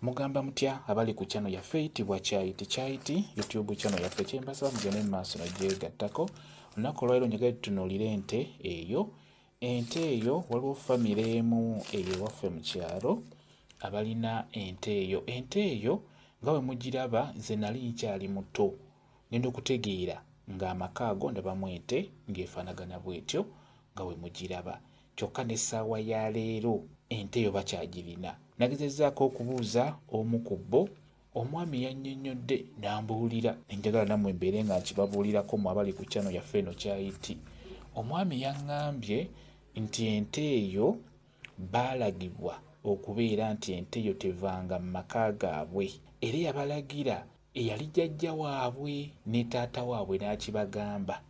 Mugamba mutya abali ku channel yaffe eyitibwa Kyayiti Kyayiti YouTube channel yaffe? Kyembasaba mugende mu maaso nogyegattako. Olunaku olwaleero njagala tutunuulire ente eyo. Ente eyo waliwo famire emu eyo ewaffe mu kyalo abalina ente eyo. Ente eyo nga bwe mugiraba, nze nali nkyali muto ngenda okutegeera ng'amaka ago ndabamu ente ng'efaanagana bw'etyo nga bwe mugiraba. Kyokka n'essaawa ya leero ente eyo bakyagirina. Nagezezzaako okubuuza omu ku bo, omwami yannyonnyodde n'ambuulira, ne njagala nammwe mbeere nga nkibabuulirako mmwe abali ku channel yaffe eno Kyayiti. Omwami yaŋŋambye nti ente eyo baalagibwa okubeera nti ente eyo tevanga mu maka gaabwe, era yabalagira eyali jjajja waabwe ne taata waabwe n'akibagamba.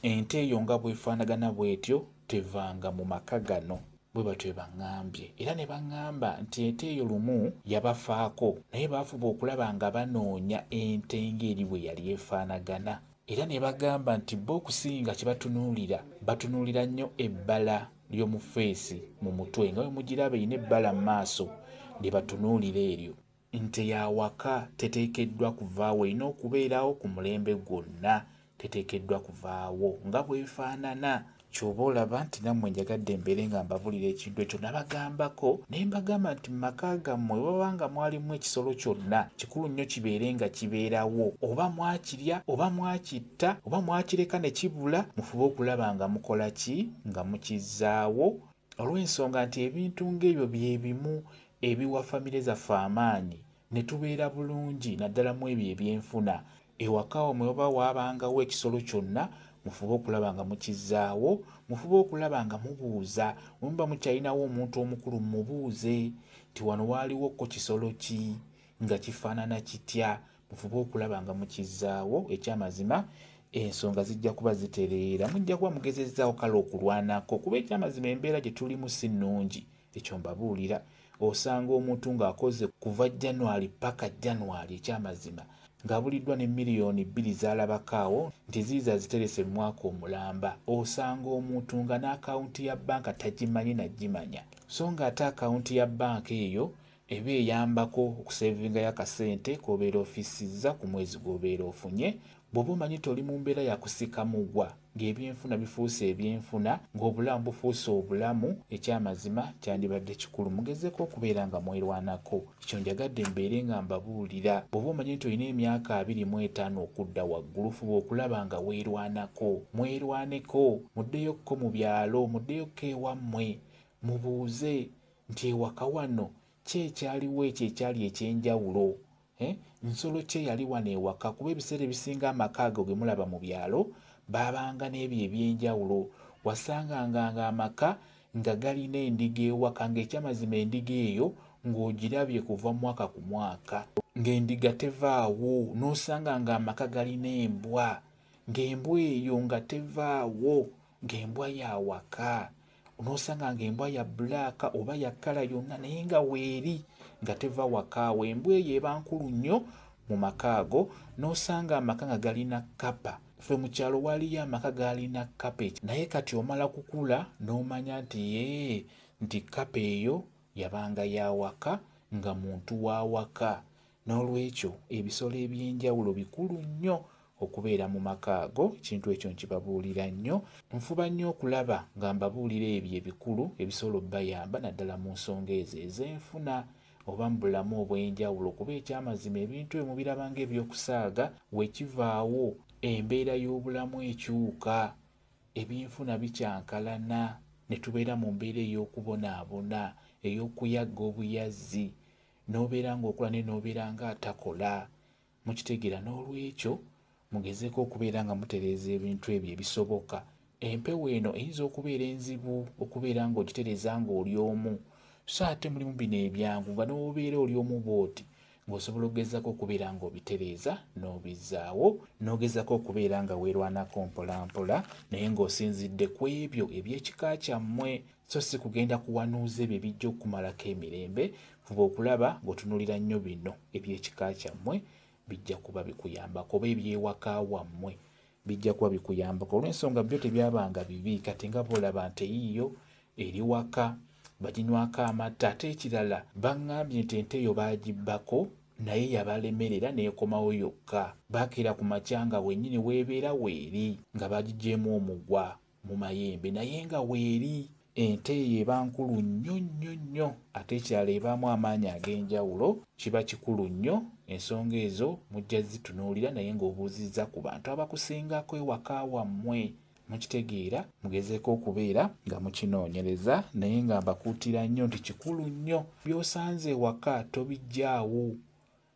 Ente eyo nga bw'efaanagana bw'etyo tevanga mu maka gano. Bwe batyo bwe baŋŋambye. Era ne baŋŋamba nti ente eyo lumu yabafaako, naye baafuba okulaba nga banoonya ente ng'eri bwe yali efaanagana. Era ne bagamba nti bo okusinga kye batunuulira, batunuulira nnyo ebbala ly'omu ffeesi mu mutwe, nga bwe mugiraba erina ebbala mu maaso lye batunuulira eryo. Nte ya waka teteekeddwa kuvaawo, erina okubeerawo ku mulembe gwonna, teteekeddwa kuvaawo nga bw'efaanana. Ky'oba olaba nti nammwe njagadde mbeere nga mbabuulira ekintu ekyo. Nabagambako ne mbagamba nti mu maka gammwe bwe baba nga mwalimu ekisolo kyonna, kikulu nnyo kibeere nga kibeerawo. Oba mwakirya, oba mwakitta, oba mwakireka ne kibula, mufube okulaba nga mukola ki? Nga mukizzaawo. Olw'ensonga nti ebintu ng'ebyo bye bimu ebiwa famire zaffe amaanyi ne tubeera bulungi, naddala mu ebyo ebyenfuna. Ewaka wammwe oba waabangawo ekisolo kyonna, mufube okulaba nga mukizzaawo, mufube okulaba nga mubuuza. Bwe muba mukyalinawo omuntu omukulu, mumubuuze nti wano waaliwo ko kisolo ki, nga kifaanana kitya. Mufube okulaba nga mukizzaawo. Ekyamazima ensonga zijja kuba zitereera, mujja kuba mugezezzaawo kale okulwanako, kuba ekyamazima embeera gye tulimu si nnungi. Ekyo mbabuulira. Osanga omuntu ng'akoze kuva January paka January, ekyamazima ng'abuliddwa ne 2 miliyoni z'alabako awo nti ziiza ziterese mu mwaka omulamba. Osanga omuntu nga n'akawunti ya bbanka tagimanyi nagimanya, so ng'ate akawunti ya bbanka eyo eba eyambako okusevingayo akasente k'obeera ofisizza ku mwezi gw'obeera ofunye. Bw'oba omanyi toli mu mbeera ya kusika mugwa, ng'ebyenfuna bifuuse ebyenfuna, ng'obulamu bufuuse obulamu, ekyamazima kyandibadde kikulu mugezeeko okubeera nga mwerwanako. Ekyo njagadde mbeere nga mbabuulira. Bw'oba omanyi nti olina emyaka 25 okudda waggulu, fuba okulaba nga weerwanako. Mwerwaneko, muddeyokko mu byalo, muddeyokko ewammwe, mubuuze nti ewaka wano ki ekyaliwo ekyo ekyali ekyenjawulo? Nsolo ki eyali wano ewaka? Kuba ebiseera ebisinga amaka ago ge mulaba mu byalo baabanga n'ebyo ebyenjawulo. Wasanganga nga amaka nga galina endiga ewaka, ng'ekyamazima endiga eyo ng'ogirabye kuva mwaka ku mwaka, ng'endiga tevaawo. N'osanga ng'amaka galina embwa, ng'embwa eyo nga tevaawo, ng'embwa ya waka. N'osanga ng'embwa ya black oba ya kkala yonna, naye nga weeri nga teva wakaawo. Embwa eyo eba nkulu nnyo mu maka ago. N'osanga amaka nga galina kkapa. Ffe mu kyalo waliyo amaka galina kkapa, naye kati omala kukula n'omanya nti yee, nti kkapa eyo yabanga ya waka, nga muntu wa waka. N'olwekyo ebisolo ebyenjawulo bikulu nnyo okubeera mu maka ago. Ekintu ekyo nkibabuulira nnyo. Nfuba nnyo okulaba nga mbabuulira ebyo ebikulu ebisobola obbayamba, naddala mu nsonga ezo ez'enfuna oba mu bulamu obw'enjawulo, kuba ekyamazima ebintu ebyo mubiraba ng'ebyokusaaga, wekivaawo embeera y'obulamu ekyuka, ebyenfuna bikyankalana, ne tubeera mu mbeera ey'okubonaabona, ey'okuyagga obuyazzi, n'obeera ng'okola naye n'obeera ng'atakola. Mukitegeera? N'olwekyo mugezeeko okubeera nga mutereeza ebintu ebyo ebisoboka. Empewo eno eyinza okubeera enzibu okubeera ng'ogitereeza ng'oli omu, so ate mulimu bino ebyangu nga n'obeera oli omu bw'oti ng'osobola okugezaako okubeera ng'obitereeza n'obizzaawo, n'ogezaako okubeera nga weerwanako mpolampola, naye ng'osinzidde ku ebyo eby'ekika kyammwe, so si kugenda kuwanuuza ebyo ebijja okukumalako emirembe. Fuba okulaba ng'otunuulira nnyo bino eby'ekika kyammwe, bijja kuba bikuyambako, oba ebyewaka wammwe bijja kuba bikuyambako, olw'ensonga byo tebyabanga bibi. Kati nga bw'olaba nti eyiiyo eri waka, Baginywako amata. Ate ekirala baŋŋambye nti ente eyo baagibbako naye yabalemerera n'ekomawo yokka. Baakeera ku makya nga wennyini weebeera weeri, nga bagiggyeemu omugwa mu mayembe naye nga weeri. Ente eyo eba nkulu nnyo nnyo nnyo, ate ekirala ebaamu amaanyi ag'enjawulo. Kiba kikulu nnyo, ensonga ezo mujja zitunuulira naye ng'obuuzizza ku bantu abakusingako ewaka wammwe. Mukitegeera, mugezeeko okubeera nga mukinoonyereza, naye nga mbakuutira nnyo nti kikulu nnyo. By'osanze ewaka tobiggyaawo,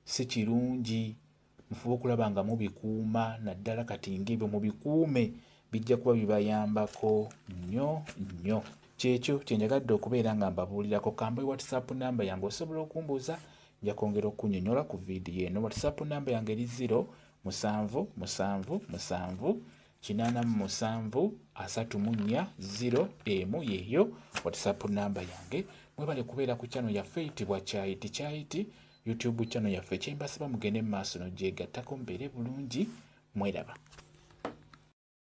si kirungi. Mufube okulaba nga mubikuuma, naddala kati ng'ebyo mubikuume, bijja kuba bibayambako nnyo nnyo. Kyekyo kye njagadde okubeera nga mbabuulirako. Kambe WhatsApp namba yange, osobola okumbuuza, nja kwongera okunnyonnyola ku vidiyo eno. WhatsApp namba yange eri 0 7 7 7 87 34 0 emu, yeeyo WhatsApp namba yange. Mwebale kubeera ku channel yaffe eyitibwa Kyayiti Kyayiti, YouTube channel yaffe. Kyembasaba mugende mu maaso n'ogyegattako, mubeere bulungi, mweraba.